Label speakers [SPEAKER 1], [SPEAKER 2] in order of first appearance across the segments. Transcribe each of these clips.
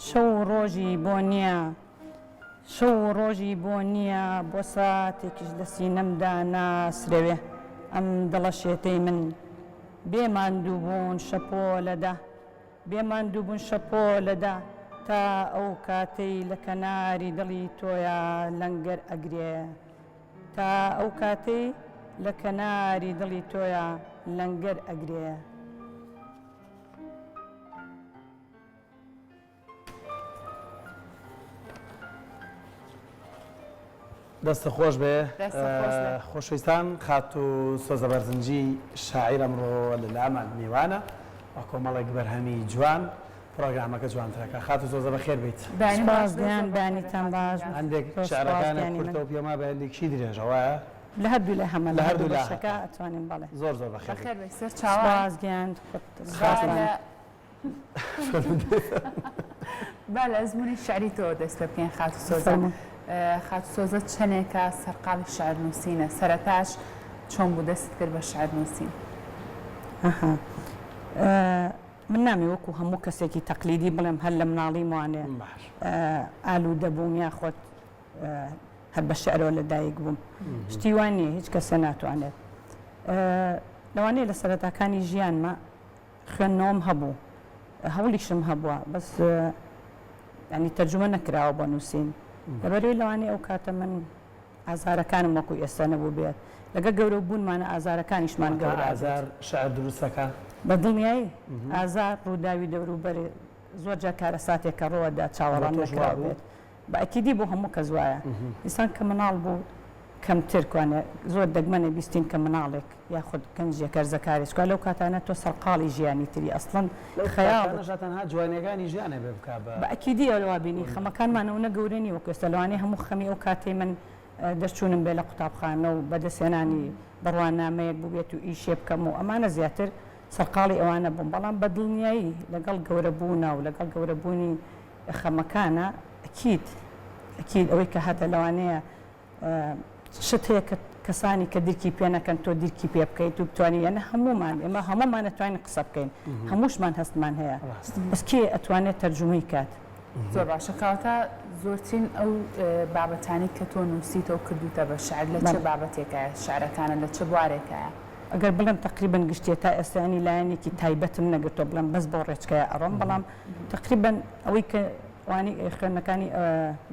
[SPEAKER 1] شەو و ڕۆژی بۆ نییە شەو و ڕۆژی بۆ نییە بۆ ساتێکیش لە سینەمدا ناسرەوێ ئەم دڵە شێتەی من بێ ماندووبوون شەپۆلەدا بێ ماندووبوون شەپۆلەدا تا ئەو کاتەی لە کەناری دڵی تۆیا لەنگەر ئەگرێ تا ئەو کاتەی لە کەناری دڵی تۆیا لەنگەر ئەگرێ.
[SPEAKER 2] دەستت خۆش بێ خۆشەویستان خاتوو سۆزە بەرزنجی شاعیر ئەمڕۆ لە لامان میوانە و کۆمەڵێک بەرهەمی جوان پرۆگرامەکە جوانترەکە خاتوو سۆزە بەخێر بیت
[SPEAKER 1] سپاس گیان بەیانیتان باش
[SPEAKER 2] هەندێک شعرەکانت کورتە و پێما بە هەندێکشی درێژە وایە
[SPEAKER 1] لە هەردوو لا هەمە لە هەردوو بەشەکە ئەتوانین بەڵێ
[SPEAKER 2] زۆر زۆر بەخێر
[SPEAKER 3] بەخێر بێی سەرچاوە
[SPEAKER 1] سپاس گیان خۆت
[SPEAKER 3] با لە ئەزموونی شعری تۆوە دەست پێ بکەین خاتوو سۆزە. خاتوو سۆزە چەنێکە سەرقاڵی شعر نووسینە؟ سەرەتاش چۆن بوو دەستت کرد بە شعر نووسین؟
[SPEAKER 1] ئەها من نامەوێ وەکو هەموو کەسێکی تەقلیدی بڵێم هەر لە مناڵیموانێ ئالوودە بووم یاخود هەر بە شعرەوە لە دایک بووم شتی وا نییە هیچ کەسێ ناتوانێت لەوانەیە لە سەرەتاکانی ژیانمە خوێندنەوەم هەبوو هەوڵیشم هەبووە بەس ینی تەرجومە نەکراوە بۆ نووسین لەبەرەوەی لەوانەیە ئەو کاتە من ئازارەکانم وەکو ئێستا نەبوو بێت لەگە گەورە بوونمانە ئازارەکانیشمان گەورە
[SPEAKER 2] ئازار شعر دروستەکە
[SPEAKER 1] بە دڵنیایی ئازار ڕووداوی دەوروبەر زۆر جار کارەساتێک کە ڕووەدا چاوەڕوان نەکراو بێت بە ئەکیدی بۆ هەموو کەس وایە ئینسان کە مناڵ بوو کەمتر کوانێ زۆر دەگمەنە بیستین کە مناڵێک یاخود گەنجێک هەرزەکارێ چکا لەو کاتانە تۆ سەرقاڵی ژیانی تری ئەسڵەن
[SPEAKER 2] لەو
[SPEAKER 1] خەیاڵت
[SPEAKER 2] کاتانەشا تەنها جوانیەکانی ژیان ئەبێ بکا بە
[SPEAKER 1] بە ئەکیدی ئەوە بینی خەمەکانمان ئەونە گەورە نیە وەکو ئێستا لەوانەیە هەموو خەمی ئەو کاتەی من دەرچوونم بێ لە قوتابخانە و بەدەستهێنانی بڕوانامەیەک بووبێت و ئیشێ بکەم و ئەمانە زیاتر سەرقاڵی ئەوانە بووم بەڵام بە دڵنیایی لەگەڵ گەورەبوونا و لەگەڵ گەورەبوونی خەمەکانە ئەکید ئەکید ئەوەی کە هەتە لەوانەیە شت هەیە کە کەسانی کە درکی پێ نەکەن تۆ درکی پێ بکەیت و بتوانی یعنی هەموومان ئێمە هەموومان ئەتوانین قسە بکەین هەمووشمان هەستمان هەیە بەس کێ ئەتوانێت تەرجومەی کات؟
[SPEAKER 3] زۆر باشە کەواتە زۆرترین ئەو بابەتانەی کە تۆ نووسیتە و کردووتە بە شعر لە چ بابەتێکایە شعرەکانت لە چ بوارێکایە؟
[SPEAKER 1] ئەگەر بڵێم تەقریبەن گشتیە تا ئێستا یانی لایەنێکی تایبەتم نەگرتووە بڵێم بەس بەو ڕێچکەیە ئەڕۆم بەڵام تەقریبەن ئەوەی کە وانی خوێندنەکانی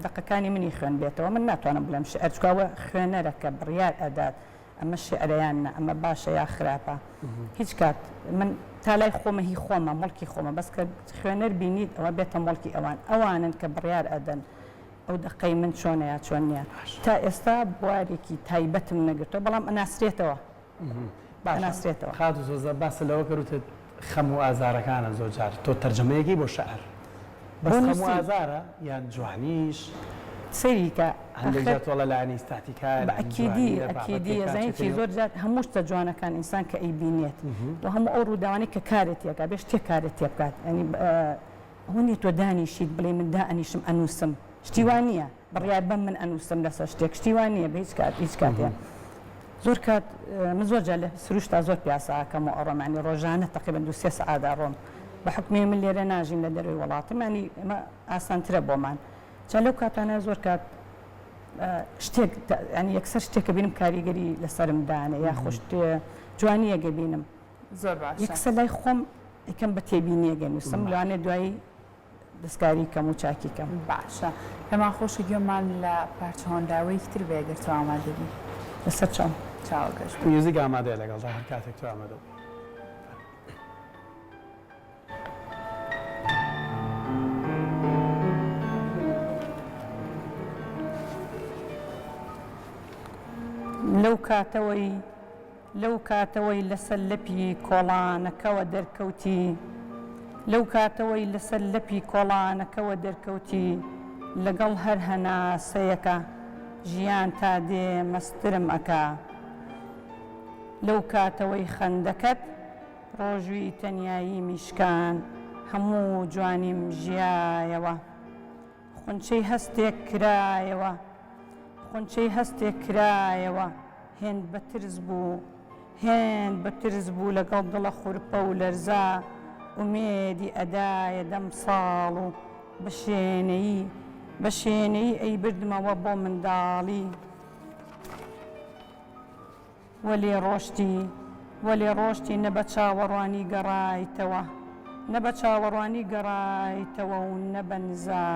[SPEAKER 1] دەقەکانی منی خوێندبێتەوە من ناتوانم بڵێم شیعر چونکە ئەوە خوێنەرە کە بڕیار ئەدات ئەمە شیعرە یان نا ئەمە باشە یا خراپە هیچ کات من تا لای خۆمە هی خۆمە موڵکی خۆمە بەس کە خوێنەر بینیت ئەوە بێتە موڵکی ئەوان ئەوانن کە بڕیار ئەدەن ئەو دەقەی من چۆنە یا چۆن نییە تا ئێستا بوارێکی تایبەتم نەگرتووە بەڵام ئەناسرێتەوە
[SPEAKER 2] باشە
[SPEAKER 1] ئەناسرێتەوە.
[SPEAKER 2] خاتوو سۆزە باست لەوە کرد وتت خەم و ئازارەکانە زۆر جار تۆ تەرجەمەیەکەی بۆ شعر بەس
[SPEAKER 1] بۆ
[SPEAKER 2] خەم و
[SPEAKER 1] نووسین.
[SPEAKER 2] ئازارە یان جوانیش
[SPEAKER 1] سەیری کە
[SPEAKER 2] هەندێک
[SPEAKER 1] ئاخر
[SPEAKER 2] جار تۆ ئەڵێ لایەنی ئیستاتیکایە
[SPEAKER 1] بە
[SPEAKER 2] لایەنی
[SPEAKER 1] ئەکیدی
[SPEAKER 2] جوانییە
[SPEAKER 1] ئەکیدی
[SPEAKER 2] بابەتێکە
[SPEAKER 1] ئەزانی چی
[SPEAKER 2] چێتەنێو
[SPEAKER 1] زۆر جار هەموو شتە جوانەکان ئینسان کە ئەیبینێت و هەموو ئەو ڕووداوانەی کە کارت تێکا بێ شتێک کارت تێ بکات یانی ئەوە نیە تۆ دانیشیت بڵێی من دائەنیشم ئەنووسم شتی وا نییە بڕیار بەم من ئەنووسم لەسەر شتێک شتی وا نییە بە هیچ کات هیچ کاتێ زۆر کات من زۆر جار لە سروشتا زۆر پیاسە ئەکەم و ئەڕۆم یانی ڕۆژانە تەقریبەن دوو سێ سەعات ئەڕۆم بە حوکمی من لێرە ناژیم لە دەرەوەی وڵاتم یانی ئەمە ئاسانترە بۆمان جا لەو کاتانە زۆر کات شتێک یانی یەکسەر شتێکە بینم کاریگەری لەسەرم دانێ یاخۆ شتێ جوانییەکە بینم
[SPEAKER 3] زۆر باشە.
[SPEAKER 1] یەکسەر لای خۆم ئەیکەم بە تێبینیەک ئەنووسم لەوانەیە دوایی دەستکاری کەم و چاکی کەم.
[SPEAKER 3] باشە پێمان خۆشە گوێمان لە پارچە هۆنراوەیەکی تر بێ گەر تۆ ئامادە بی.
[SPEAKER 1] لەسەر چاوم.
[SPEAKER 3] چاوە گەش بێ.
[SPEAKER 2] میوزیک ئامادەیە لەگەڵتا هەر کاتێک تۆ ئامادە بووی.
[SPEAKER 1] لەو کاتەوەی لەو کاتەوەی لەسەر لەپی کۆڵانەکەوە دەرکەوتی لەو کاتەوەی لەسەر لەپی کۆڵانەکەوە دەرکەوتی لەگەڵ هەر هەناسەیەکا ژیان تا دێ مەسترم ئەکا لەو کاتەوەی خەندەکەت ڕۆژووی تەنیاییمی شکان هەموو جوانیم ژیایەوە خونچەی هەستێک کرایەوە خونچەی هەستێک کرایەوە هێند بە ترس بوو، هێند بە ترس بوو لەگەڵ دڵە خورپە و لەرزە ئومێدی ئەدایە دەم ساڵ و. بە شێنەیی، بە شێنەیی ئەیبردمەوە بۆ منداڵی. وەلێ ڕۆشتی، وەلێ ڕۆشتی نە بە چاوەڕوانی گەڕایتەوە، نە بە چاوەڕوانی گەڕایتەوە و نە بە نزا.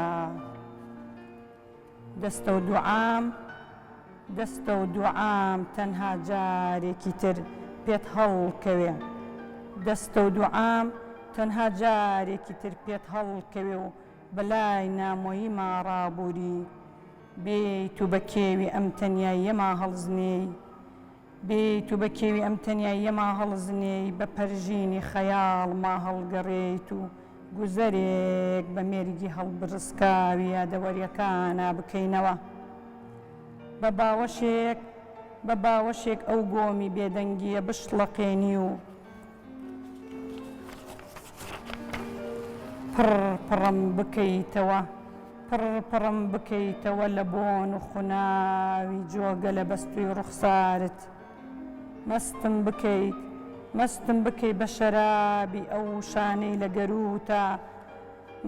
[SPEAKER 1] دەستە و دوعام، دەستە و دوعام تەنها جارێکی تر پێت هەڵکەوێ. دەستە و دوعام تەنها جارێکی تر پێت هەڵکەوێ و بە لای نامۆییما ڕابووری. بێیت و بە کێوی ئەم تەنیاییەما هەڵزنێی. بێیت و بە کێوی ئەم تەنیاییەما هەڵزنێی، بە پەرژینی خەیاڵما هەڵگەڕێیت و گوزەرێک بە مێرگی هەڵبڕسکاوی یادەوەرییەکانا بکەینەوە. بە باوەشێک، بە باوەشێک ئەو گۆمی بێدەنگییە بشڵەقێنی و پڕ پڕم بکەیتەوە. پڕ پڕم بکەیتەوە لە بۆن و خوناوی جۆگەلە بەستووی ڕوخسارت. مەستم بکەیت، مەستم بکەی بە شەرابی ئەو وشانەی لە گەرووتا،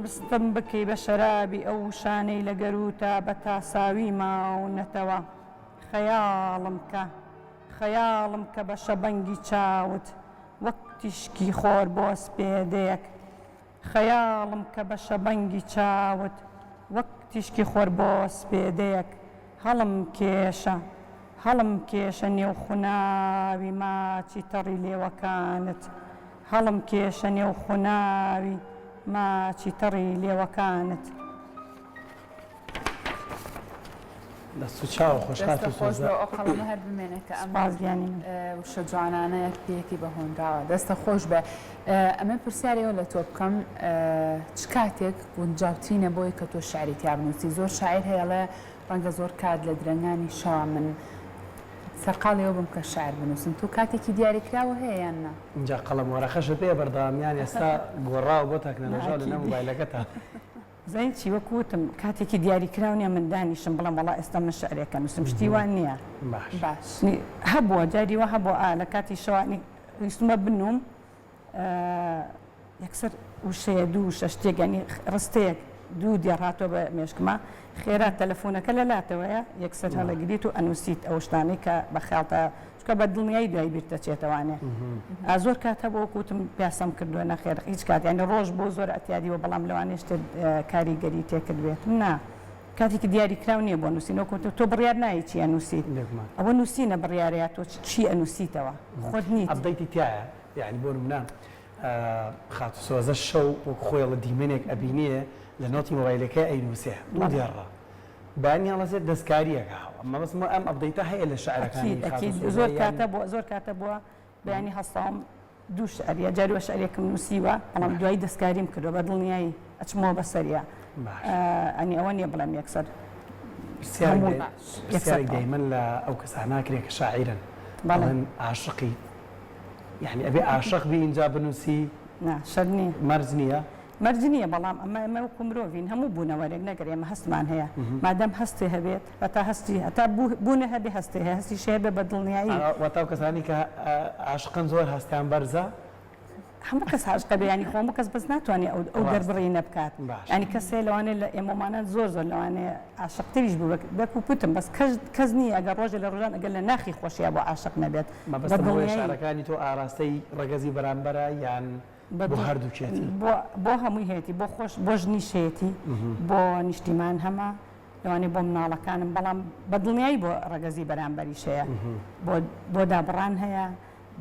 [SPEAKER 1] مستم بکەی بە شەرابی ئەو وشانەی لە گەرووتا بە تاساوی ماونەتەوە. خەیاڵم کە، خەیاڵم کە بە شەبەنگی چاوت وەک تیشکی خۆر بۆ سپێدەیەک. خەیاڵم کە بە شەبەنگی چاوت وەک تیشکی خۆر بۆ سپێدەیەک هەڵم کێشە، هەڵم کێشە نێو خوناوی ماچی تەڕی لێوەکانت، هەڵم کێشە نێو خوناوی ماچی تەڕی لێوەکانت.
[SPEAKER 2] دەست و چاو خۆش
[SPEAKER 3] خاتوو سۆزە. دەستت خۆش بێ ئەو قەڵەمە هەر بمێنێ کە ئەم
[SPEAKER 1] سپاس گیانی من.
[SPEAKER 3] وشە جوانانە یەک پێیەکی بە هۆنراوە. دەستت خۆش بێ. ئەمە پرسیاری ئەوە لە تۆ بکەم چ کاتێک گونجاوترینە بۆی کە تۆ شعری تیا بنووسی؟ زۆر شاعیر هەیە ئەڵێ ڕەنگە زۆر کات لە درەنگانی شەوا من سەرقاڵی ئەوە بم کە شعر بنووسم. تۆ کاتێکی دیاریکراوە هەیە یان نا؟
[SPEAKER 2] ئینجا قەڵەم وەرەقەشت پێیە بەردەوام یان ئێستا گۆڕاوە بۆ تەکنەلۆژیا و لەناو مۆبایلەکەتە؟
[SPEAKER 1] زانی چی وەک وتم کاتێکی دیاری کراو نیە من دانیشم بڵێم وەڵا ئێستا من شعرێک ئەنوسم شتی وا نیە
[SPEAKER 3] باش.
[SPEAKER 1] هەبووە جاری وا هەبووە ئا لە کاتی شەوانی ویستمە بنووم یەکسەر وشەیە دوو وشە شتێک یانی ڕستەیەک دوو دێڕ هاتووە بە مێشکما خێرا تەلەفۆنەکە لە لاتەوەیە یەکسەر هەڵەگریت و ئەنووسیت ئەو شتانەی کە بە خەیاڵتا چونکە بە دڵنیایی دوای بیرت دەچێتەوانێ ئا زۆر کات هەبوو وەکو وتم پیاسەم کردووە نەخێر هیچ کات یانی ڕۆژ بۆ زۆر ئەتیادی بووە بەڵام لەوانەیە شتێک کاریگەری تێکردبێتم نا کاتێکی دیاریکراو نییە بۆ نووسین وەکو وتم تۆ بڕیار نایی چی ئەنووسیت
[SPEAKER 2] بێگومان.
[SPEAKER 1] ئەوە نووسینە بڕیارە یا تۆ چی ئەنووسیتەوە خۆت نیت.
[SPEAKER 2] update ی تیایە یانی بۆ نمونە خاتوو سۆزە شەو وەک خۆی ئەڵێ دیمەنێک ئەبینێ لە note ی مۆبایلەکەی ئەینووسێ دوو دێڕە بەیانی هەڵەسێت دەستکاری ئەکا مەبەستم ئەم update ە هەیە لە شعرەکانی
[SPEAKER 1] ئەکید
[SPEAKER 2] خاتوو
[SPEAKER 1] ئەکید
[SPEAKER 2] سۆزە
[SPEAKER 1] زۆر
[SPEAKER 2] یان
[SPEAKER 1] کاتە بووە زۆر کاتە بووە بەیانی هەستاوم دوو شعر یا جاری وا شعرێکم نووسیوە بەڵام دوایی دەستکاریم کردووە بە دڵنیایی ئەچمەوە بەسەریا
[SPEAKER 2] باش
[SPEAKER 1] ئەنی ئەوە نییە بڵێم یەکسەر
[SPEAKER 2] پرسیارێک
[SPEAKER 1] هەموو
[SPEAKER 2] دای
[SPEAKER 1] یەکسەر
[SPEAKER 2] پرسیارێک
[SPEAKER 1] تەواو
[SPEAKER 2] دایمەن لە ئەو کەسانە ئەکرێ کە شاعیرن
[SPEAKER 1] بەڵێ
[SPEAKER 2] ئەڵێن عاشقی یانی ئەبێ عاشق بی ئینجا بنووسی
[SPEAKER 1] نا شەرت نییە
[SPEAKER 2] مەرج نییە
[SPEAKER 1] مەرج نییە بەڵام ئەمە ئێمە وەکو مرۆڤین هەموو بوونەوەرێک نەگەر ئێمە هەستمان هەیە مادەم هەستێ هەبێت هەتا هەستی هەتا بوونە هەبێ هەستێ هەیە هەستیشی هەبێ بە دڵنیایی.
[SPEAKER 2] واتە ئەو کەسانەی کە عاشقن زۆر هەستیان بەرزە؟
[SPEAKER 1] هەموو کەس عاشقە بێ یانی خۆ هەموو کەس بەس ناتوانێ ئەو ئەو دەربڕینە بکات یانی کەس هەیە لەوانەیە لە ئێمەمانە زۆر زۆر لەوانەیە عاشقتریش بوو بەک و پوتم بەس کەس کەس نییە ئەگەر ڕۆژێ لە ڕۆژان ئەگەر لە ناخی خۆشیا بۆ عاشق نەبێت بە
[SPEAKER 2] مەبەستم ئەوەیە
[SPEAKER 1] دڵنیایی.
[SPEAKER 2] شعرەکانی تۆ ئاراستەی ڕەگەزی بەرامبەرە یان بۆ هەردووکیەتی؟
[SPEAKER 1] بۆ هەمووی هەیەتی بۆ خۆش بۆ ژنیش هەیەتی بۆ نیشتیمان هەمە لەوانەیە بۆ مناڵەکانم بەڵام بە دڵنیایی بۆ ڕەگەزی بەرامبەریش هەیە بۆ بۆ دابڕان هەیە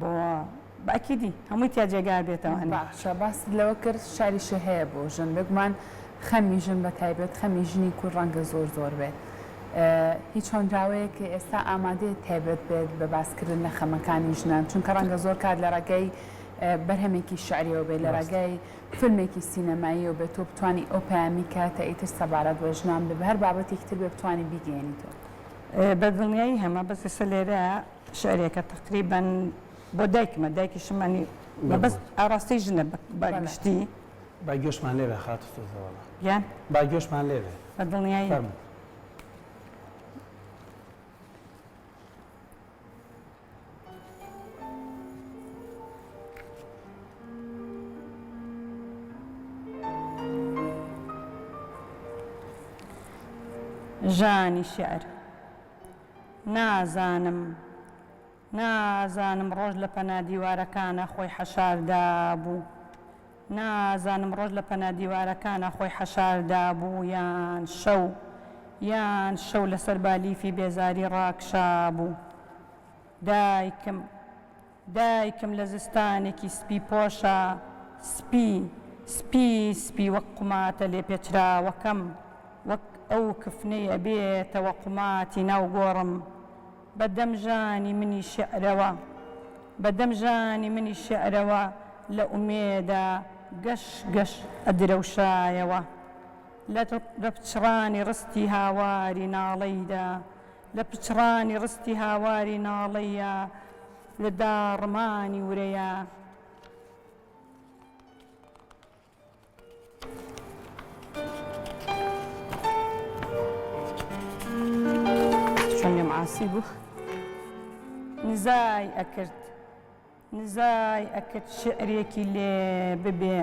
[SPEAKER 1] بۆ بە ئەکیدی هەمووی تیا جێگا بێتەوانێ.
[SPEAKER 3] باشە باست لەوە کرد شعریشی هەیە بۆ ژن بێگومان خەمی ژن بە تایبەت خەمی ژنی کورد ڕەنگە زۆر زۆر بێت هیچ هۆنراوەیەک ئێستا ئامادەیە تایبەت بێت بە باسکردن لە خەمەکانی ژنان چونکە ڕەنگە زۆر کات لە ڕێگەی بەرهەمێکی شعریەوە بێت لە ڕێگای فیلمێکی سینەماییەوە بێت تۆ بتانی ئەو پەیامی کە تا ئیتر سەبارەت بە ژنان بێ بە هەر بابەتێکی تر بێ بتانی بیگەیەنیتەوە.
[SPEAKER 1] بە دڵنیایی هەمە بەس ئێستا لێرە شعرێکە تەقریبەن بۆ دایکمە دایکیشم ئەنی مەبەست ئاڕاستەی ژنە بە گشتی.
[SPEAKER 2] با گوێشمان لێ بێ خاتوو سۆزە وەڵا.
[SPEAKER 1] گیان؟
[SPEAKER 2] با گوێشمان لێ بێ.
[SPEAKER 1] بە دڵنیایی.
[SPEAKER 2] فەرموو.
[SPEAKER 1] ژانی شیعر. نازانم، نازانم ڕۆژ لە پەنا دیوارەکانا خۆی حەشار دابوو. نازانم ڕۆژ لە پەنا دیوارەکانا خۆی حەشار دابوو یان شەو، یان شەو لەسەر بالیفی بێزاری ڕاکشابوو. دایکم، دایکم لە زستانێکی سپی پۆشا، سپی، سپی سپی وەک قوماتە لێپێچراوەکەم، وەک ئەو کفنەی ئەبێتەوە قوماتی ناو گۆڕم، بە دەم ژانی منی شیعرەوە، بە دەم ژانی منی شیعرەوە لە ئومێدا گەش گەش ئەدرەوشایەوە. لە پچڕانی ڕستی هاواری ناڵەیدا، لە پچڕانی ڕستی هاواری ناڵەیا، لە داڕمانی ورەیا. چۆن لێم عاسی بوو نزای ئەکرد نزای ئەکرد شیعرێکی لێ ببێ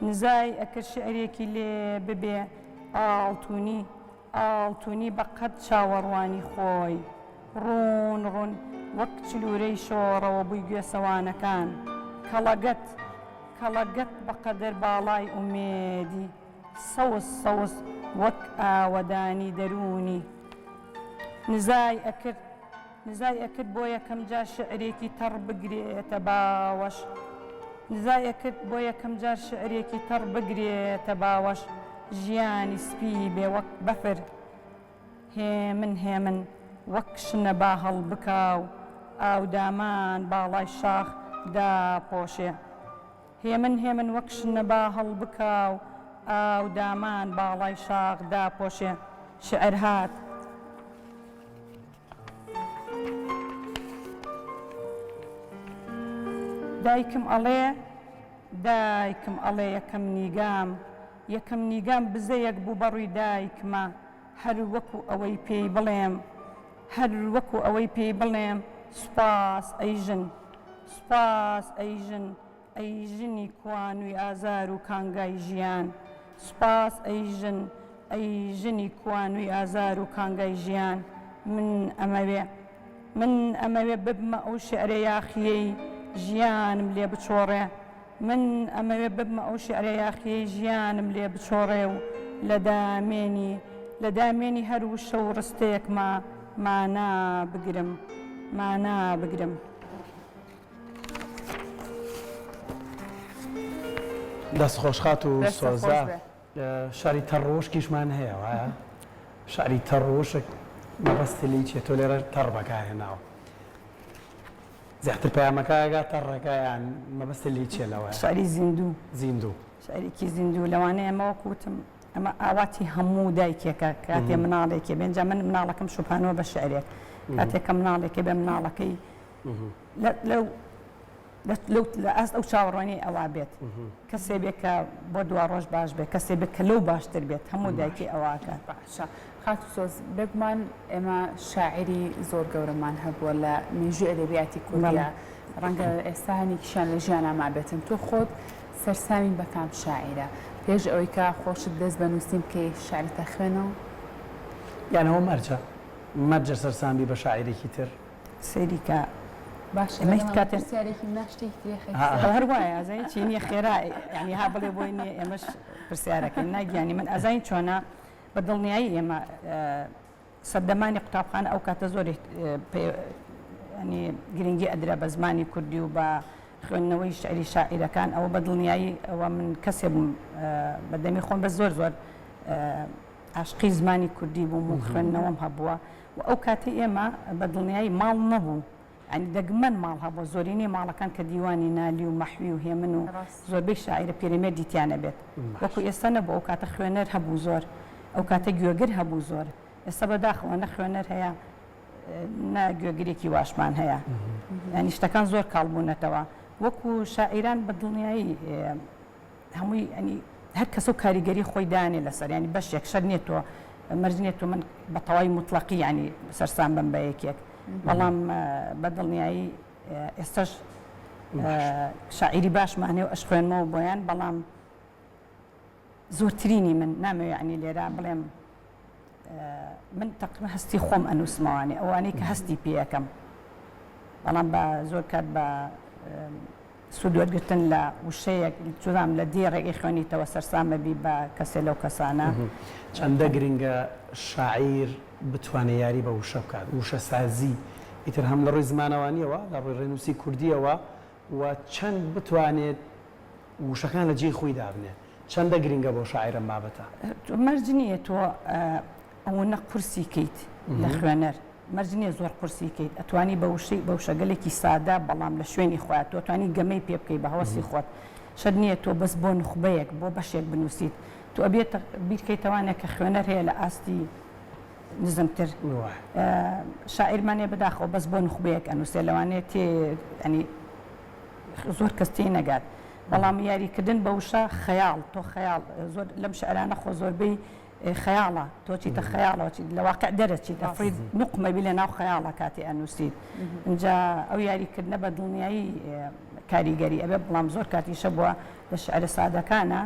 [SPEAKER 1] نزای ئەکرد شیعرێکی لێ ببێ ئاڵتونی ئاڵتونی بە قەد چاوەڕوانی خۆی ڕوون ڕوون وەک چلوورەی شۆڕەوە بووی گوێسەوانەکان کەڵەگەت کەڵەگەت بە قەدەر باڵای ئومێدی سەوز سەوز وەک ئاوەدانی دەروونی نزای ئەکرد نزای ئەکرد بۆ یەکەم جار شیعرێکی تەڕ بگرێتە باوەش نزای ئەکرد بۆ یەکەم جار شیعرێکی تەڕ بگرێتە باوەش ژیانی سپی بێ وەک بەفر هێمن هێمن وەک شنە با هەڵبکا و ئاودامان باڵای شاخ داپۆشێ. هێمن هێمن وەک شنە با هەڵبکا و ئاودامان باڵای شاخ داپۆشێ. شیعر هات. دایکم ئەڵێ، دایکم ئەڵێ یەکەم نیگام، یەکەم نیگام بزەیەک بوو بە ڕووی دایکما، هەر وەکو ئەوەی پێی بڵێم، هەر وەکو ئەوەی پێی بڵێم سوپاس ئەی ژن، سوپاس ئەی ژن، ئەی ژنی کوانووی ئازار و کانگای ژیان، سوپاس ئەی ژن، ئەی ژنی کوانووی ئازار و کانگای ژیان، من ئەمەوێ، من ئەمەوێ ببمە ئەو شیعرە یاخییەی ژیانم لێ بچۆڕێ، من ئەمەوێ ببمە ئەو شیعرە یاخییەی ژیانم لێ بچۆڕێ و لە دامێنی، لە دامێنی هەر وشە و ڕستەیەکما مانا بگرم، مانا بگرم.
[SPEAKER 2] دەست خۆش خاتوو
[SPEAKER 3] دەستت خۆش
[SPEAKER 2] سۆزا.
[SPEAKER 3] بێ.
[SPEAKER 2] شعری تەڕ و وشکیشمان هەیە وایە؟ شعری تەڕ و وشک مەبەستی لێی چیە؟ تۆ لێرە تەڕ بەکارهێناوە زیاتر پەیامەکە ئەگا تەڕەکە یان مەبەستی لێی چیە لەوەیە؟
[SPEAKER 1] شعری زیندوو.
[SPEAKER 2] زیندوو.
[SPEAKER 1] شعرێکی زیندوو لەوانەیە ئەمە وەکو وتم ئەمە ئاواتی هەموو دایکێکە کاتێ مناڵێکی بێ جا من مناڵەکەم شوپانوە بە شعرێک کاتێک کە مناڵێکی بێ مناڵەکەی لەو لەو لە ئاست ئەو چاوەڕوانیەی ئەوا بێت کەسێ بێت کە بۆ دواڕۆژ باش بێت کەسێ بێت کە لەو باشتر بێت هەموو دایکی ئەوا ئەکات.
[SPEAKER 3] باشە خاتوو سۆز بێگومان ئێمە شاعیری زۆر گەورەمان هەبووە لە مێژووی ئەدەبیاتی کوردیا ڕەنگە ئێستا هەنێکیشیان لە ژیانا مابێتن تۆ خۆت سەرسامی بە کام شاعیرە پێش ئەوەی کە خۆشت دەست بە نووسین بکەی شعرت ئەخوێنەوە؟
[SPEAKER 2] یان ئەوە مەرجە مەرجە سەرسام بی بە شاعیرێکی تر؟
[SPEAKER 1] سەیری کە
[SPEAKER 3] باشە
[SPEAKER 1] ئێمە هیچ
[SPEAKER 3] لەگەڵ
[SPEAKER 1] کاتێ
[SPEAKER 3] پرسیارێکی نا شتێکی تری خەیتە
[SPEAKER 2] ها.
[SPEAKER 3] سەر.
[SPEAKER 1] هەر وایە ئەزانی چی نییە خێرا یانی ها بڵێ بۆی نییە ئێمەش پرسیارەکەین نا گیانی من ئەزانی چۆنە بە دڵنیایی ئێمە سەردەمانی قوتابخانە ئەو کاتە زۆر ینی گرنگی ئەدرا بە زمانی کوردی و بە خوێندنەوەی شعری شاعیرەکان ئەوە بە دڵنیایی ئەوە من کەسێ بووم بە دەمی خۆم بە زۆر زۆر عاشقی زمانی کوردی بووم و خوێندنەوەم هەبووە و ئەو کاتەی ئێمە بە دڵنیایی ماڵ نەبوو یانی دەگمەن ماڵ هەبووە زۆرینەی ماڵەکان کە دیوانی نالی و مەحوی و هێمن و زۆربەی شاعیرە پیرەمێردی تیا نەبێت وەکو ئێستا نەبوو ئەو کاتە خوێنەر هەبوو زۆر ئەو کاتە گوێگر هەبوو زۆر ئێستا بەداخەوە نە خوێنەر هەیە نە گوێگرێکی واشمان هەیە یانی شتەکان زۆر کاڵ بوونەتەوە وەکو شاعیران بە دڵنیایی هەمووی یانی هەر کەسە و کاریگەری خۆی دانێ لەسەر یانی بەشێک شەرت نییە تۆ مەرج نییە تۆ من بە تەواوی موتڵەقی یانی سەرسام بم بە یەکێک بەڵام بە دڵنیایی ئێستاش شاعیری باشمان هەیە و ئەشخوێنمەوە بۆیان بەڵام زۆرترینی من نامەوێ یانی لێرە بڵێم. من تەقریبا هەستی خۆم ئەنووسمەوانێ ئەوانەی کە هەستی پێ ئەکەم بەڵام بە زۆر کات بە سوود وەرگرتن لە وشەیەک چوزانم لە دێڕێک ئەیخوێنیتەوە سەرسام ئەبی بە کەسێ لەو کەسانە.
[SPEAKER 2] چەندە گرنگە شاعیر بتوانێ یاری بە وشە بکات، وشەسازی، ئیتر هەم لە ڕووی زمانەوانییەوە، لە ڕووی ڕێنووسی کوردییەوە و چەند بتوانێت وشەکان لە جێی خۆی دابنێ، چەندە گرنگە بۆ شاعیر ئەم بابەتە؟
[SPEAKER 1] مەرج نییە تۆ ئەوەنە قورسی کەیت لە خوێنەر، مەرج نییە زۆر قورسی کەیت، ئەتوانی بە وشەی بە وشەگەلێکی سادە بەڵام لە شوێنی خۆیا تۆ ئەتوانی گەمەی پێ بکەی بە هەوەسی خۆت، شەرت نییە تۆ بەس بۆ نوخبەیەک بۆ بەشێک بنووسیت، تۆ ئەبێت بیرکەیتەوانێ کە خوێنەر هەیە لە ئاستی نزمتر شاعیرمان هەیە بەداخەوە بەس بۆ نوخبەیەک ئەنووسێ لەوانەیە تێ یانی زۆر کەس تێی نەگات بەڵام یاریکردن بە وشە خەیاڵ تۆ خەیاڵ زۆر لەم شعرانە خۆ زۆربەی خەیاڵە تۆ چیتە خەیاڵەوە چیت لە واقع دەرەچیت ئەفڕیت نوقمەبی لە ناو خەیاڵە کاتێ ئەنووسیت ئینجا ئەو یاریکردنە بە دڵنیایی کاریگەری ئەبێ بەڵام زۆر کاتیشە بووە لە شعرە سادەکانە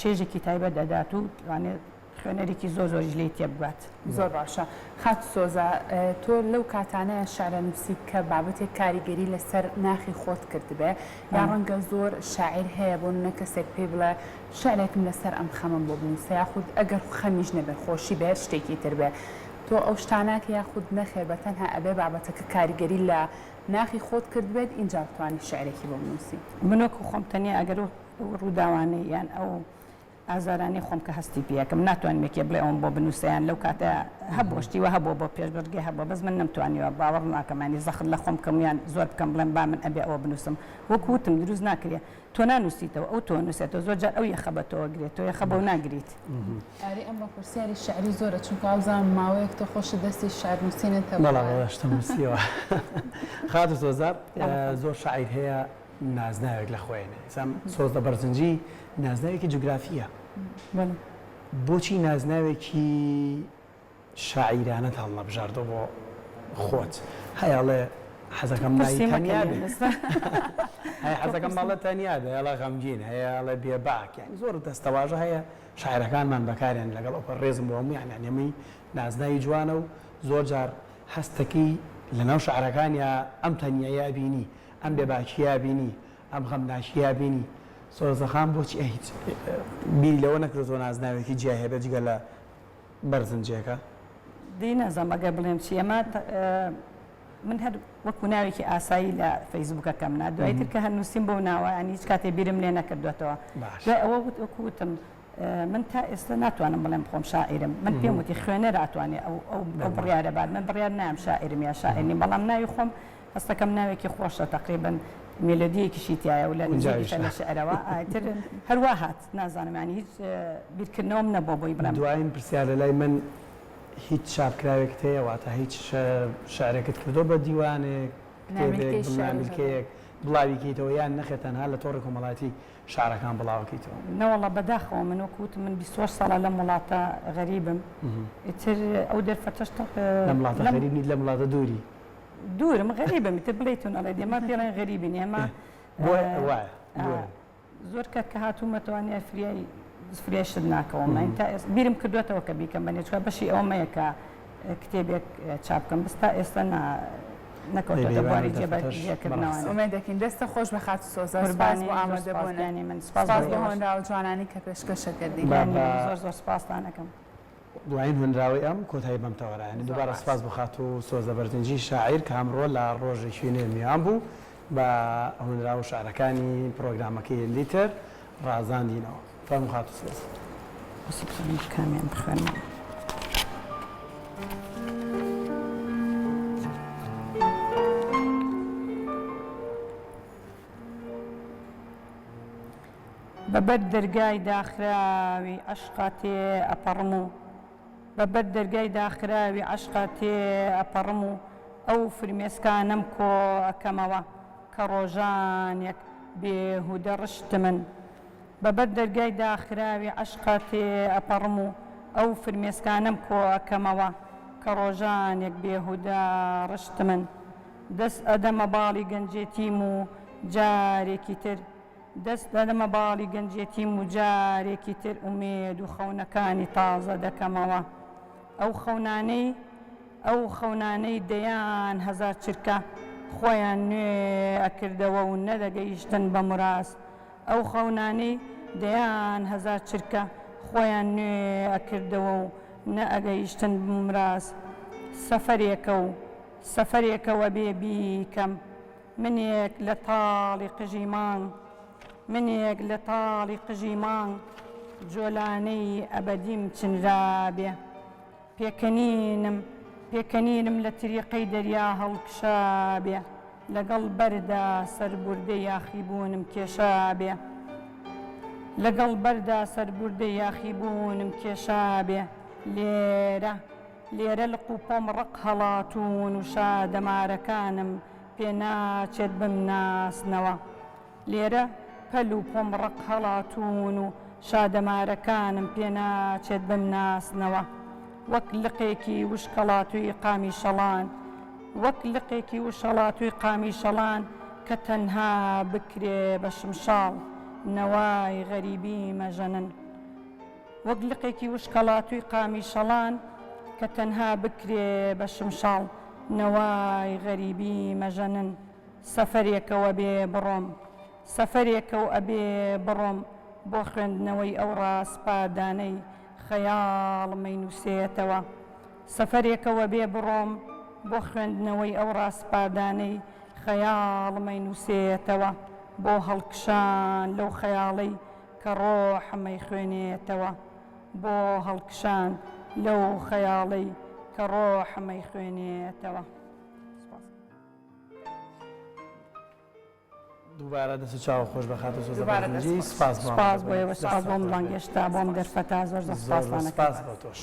[SPEAKER 1] چێژێکی تایبەت ئەدات و توانێت خوێنەرێکی زۆر زۆریش لێی تێبگات.
[SPEAKER 3] زۆر باشە خاتوو سۆزە تۆ لەو کاتانەیا شعر ئەنووسی کە بابەتێک کاریگەری لەسەر ناخی خۆت کردبێ یا ڕەنگە زۆر شاعیر هەیە بۆ نمونە کەسێک پێی بڵێ شعرێکم لەسەر ئەم خەمەم بۆ بنووسە یاخود ئەگەر خەمیش نەبێ خۆشی بێ هەر شتێکی تر بێ تۆ ئەو شتاناکەی یاخود نەخێر بە تەنها ئەبێ بابەتەکە کاریگەری لە ناخی خۆت کردبێت ئینجا بتوانی شعرێکی بۆ بنووسی؟
[SPEAKER 1] من وەکو خۆم تەنیا ئەگەر ئەو ڕووداوانەی یان ئەو ئازارانەی خۆم کە هەستی پێ ئەکەم ناتوانم یەکێ بڵێ ئەوەم بۆ بنووسە یان لەو کاتە هەبووە شتی وا هەبووە بۆ پێشبڕکێ هەبووە بەس من نەمتوانیوە باوەڕ ناکەم یانی زەخت لە خۆم بکەم یان زۆر بکەم بڵێم با من ئەبێ ئەوە بنووسم وەکو وتم دروست ناکرێ تۆ نانووسیتەوە ئەو تۆ نووسێتەوە زۆر جار ئەو یەخە بە تۆوە گرێ تۆ یەخە بەو ناگریت.
[SPEAKER 3] ئاری ئەمڕۆ پرسیاری شیعری زۆرە چونکە وابزانم ماوەیەک تۆ خۆشت دەستی شیعر نووسینت هەبووە.
[SPEAKER 2] بەڵێ بەڵێ شتم نووسیەوە. خاتوو سۆزە زۆر شاعیر هەیە نازناوێک لە خۆی نێ ئێستا سۆزدە بەرزنجی نازناوێکی جوگرافییە بۆچی نازناوێکی شاعیرانەت هەڵنەبژاردووە بۆ خۆت هەیە ئەڵێ حەزەکەم ناوی تەنیا بێ هەیە حەزەکەم مەڵێ تەنیا بێ ئەڵێ غەمگین هەیە ئەڵێ بێباک یانی زۆر دەستەواژە هەیە شاعیرەکانمان بەکاریان لەگەڵ ئەوپەڕ ڕێزم بۆ هەموویان یانی ئەمەی نازناوی جوانە و زۆر جار هەستەکەی لەناو شعرەکانیا ئەم تەنیایە ئەبینی ئەم بێباکییە بینی، ئەم غەمناکییە بینی، سۆزە خان بۆچی هیچ بیری لەوە نەکردۆتەوە نازناوێکی جیای هەبێت جگە لە بەرزنجێکە؟
[SPEAKER 1] دەی نازانم ئەگەر بڵێم چی ئەمە من هەر وەکو ناوێکی ئاسایی لە فەیسبووکەکەم نا دوای تر کە هەر نووسیم بەو ناوە یانی هیچ کاتێ بیرم لێ نەکردوێتەوە دوای ئەوە وەکو وتم من تا ئێستا ناتوانم بڵێم خۆم شاعیرم من پێم وتی خوێنەر ئەتوانێ ئەو ئەو بڕیارە بات من بڕیار نایەم شاعیرم یا شاعیر نیم بەڵام ناوی خۆم هەستەکەم ناوێکی خۆشە تەقریبەن مێلۆدییەکیشی تیایە و لە نزیکیشە لە شیعرەوە ئیتر هەر وا هات نازانم یانی هیچ بیرکردنەوەم نەبووە بۆی بڵێم.
[SPEAKER 2] دوایین پرسیار لە لای من هیچ چاپکراوێکت هەیە واتە هیچ شعرێکت کردووە بە دیوانێک کتێبێک نامیلکەیەک بڵاوی کەیتەوە یان نەخێر تەنها لە تۆڕی کۆمەڵایەتی شعرەکان بڵاوەکەیتەوە؟
[SPEAKER 1] نەوەڵا بەداخەوە من وەکو وتم من 28 ساڵە لەم وڵاتە غەریبم ئیتر ئەو دەرفەتەش
[SPEAKER 2] لەم وڵاتە غەریب نیت لەم وڵاتە دووری؟
[SPEAKER 1] دوورم غەریبم ئیتر بڵێیت و نەڵێیت ئێمە پێڵێن غەریبین ئێمە
[SPEAKER 2] وایە
[SPEAKER 1] زۆر کات کە هاتوومەتەوە نیە فریای فریای شت ناکەوم من تا ئێستا بیرم کردوێتەوە کە بیکەم بە نێچکە بەشی ئەومەیە کە کتێبێک چاپ بکەم بەس تا ئێستا نا نەکەوتۆتە بواری جێبەجێکردنەوە.
[SPEAKER 3] ئومێد دەکەین. دەستت خۆش بێ خاتوو سۆزە. سپاس بۆ ئامادەبوونت. سپاس بۆ هۆنراوە جوانانی کە پێشکەشت کردین.
[SPEAKER 1] زۆر زۆر سپاستان ئەکەم.
[SPEAKER 2] دوایین هۆنراوەی ئەم کۆتایی بەم تەوەرە یانی دووبارە سپاس بۆ خاتوو سۆزە بەرزنجی شاعیر کە ئەمڕۆ لە ڕۆژێکی نوێ میوان بوو بە هۆنراوە و شعرەکانی پڕۆگرامەکەی لیتر ڕازاندینەوە. فەرموو خاتوو سۆزە.
[SPEAKER 1] بەس بزانم کامیان بخوێنمەوە. بە بەر دەرگای داخراوی عەشقا تێ ئەپەڕم و بە بەر دەرگای داخراوی عەشقا تێ ئەپەڕم و ئەو فرمێسکانەم کۆ ئەکەمەوە کە ڕۆژانێک بێهودە ڕشتمن. بە بەر دەرگای داخراوی عەشقا تێ ئەپەڕم و ئەو فرمێسکانەم کۆ ئەکەمەوە کە ڕۆژانێک بێهودە ڕشتمن. دەست ئەدەمە باڵی گەنجێتیم و جارێکی تر. دەست دەدەمە باڵی گەنجێتیم و جارێکی تر ئومێد و خەونەکانی تازە دەکەمەوە. ئەو خەونانەی ئەو خەونانەی دەیان هەزار چرکە خۆیان نوێ ئەکردەوە و نەدەگەیشتن بە مراز ئەو خەونانەی دەیان هەزار چرکە خۆیان نوێ ئەکردەوە و نەئەگەیشتن بە مراز سەفەرێکە و سەفەرێکە و ئەبێ بیکەم منێک لە تاڵی قژی مانگ منێک لە تاڵی قژی مانگ جۆلانەی ئەبەدیم چنرابێ. پێکەنینم پێکەنینم لە تریقەی دەریا هەڵکشابێ لەگەڵ بەردا سەربوردەی یاخیبوونم کێشابێ لەگەڵ بەردا سەربوردەی یاخیبوونم کێشابێ لێرە لێرە لق و پۆم ڕەق هەڵاتوون و شادەمارەکانم پێ ناچێت بمناسنەوە. لێرە پەل و پۆم ڕەق هەڵاتوون و شادەمارەکانم پێ ناچێت بمناسنەوە وەک لقێکی وشکەڵاتووی قامیشەڵان وەک لقێکی وشەڵاتووی قامیشەڵان کە تەنها بکرێ بە شمشاڵ نەوای غەریبی مەژەنن وەک لقێکی وشکەڵاتووی قامیشەڵان کە تەنها بکرێ بە شمشاڵ نەوای غەریبی مەژەنن. سەفەرێکە و ئەبێ بڕۆم. سەفەرێکە و ئەبێ بڕۆم بۆ خوێندنەوەی ئەو ڕاسپاردانەی خەیاڵم ئەینووسێتەوە. سەفەرێکە و ئەبێ بڕۆم بۆ خوێندنەوەی ئەو ڕاسپاردانەی خەیاڵم ئەینووسێتەوە. بۆ هەڵکشان لەو خەیاڵەی کە ڕۆحم ئەیخوێنێتەوە. بۆ هەڵکشان لەو خەیاڵەی کە ڕۆحم ئەیخوێنێتەوە. سپاس.
[SPEAKER 2] دووبارە دەست و چاوە خۆش بە خاتوو سۆزە بەرزنجی سپاس
[SPEAKER 1] بۆ ئێوە سپاس بۆم بانگێشتا بۆم دەرفەتا زۆر زۆر سپاستان
[SPEAKER 2] سپاس بۆ تۆش.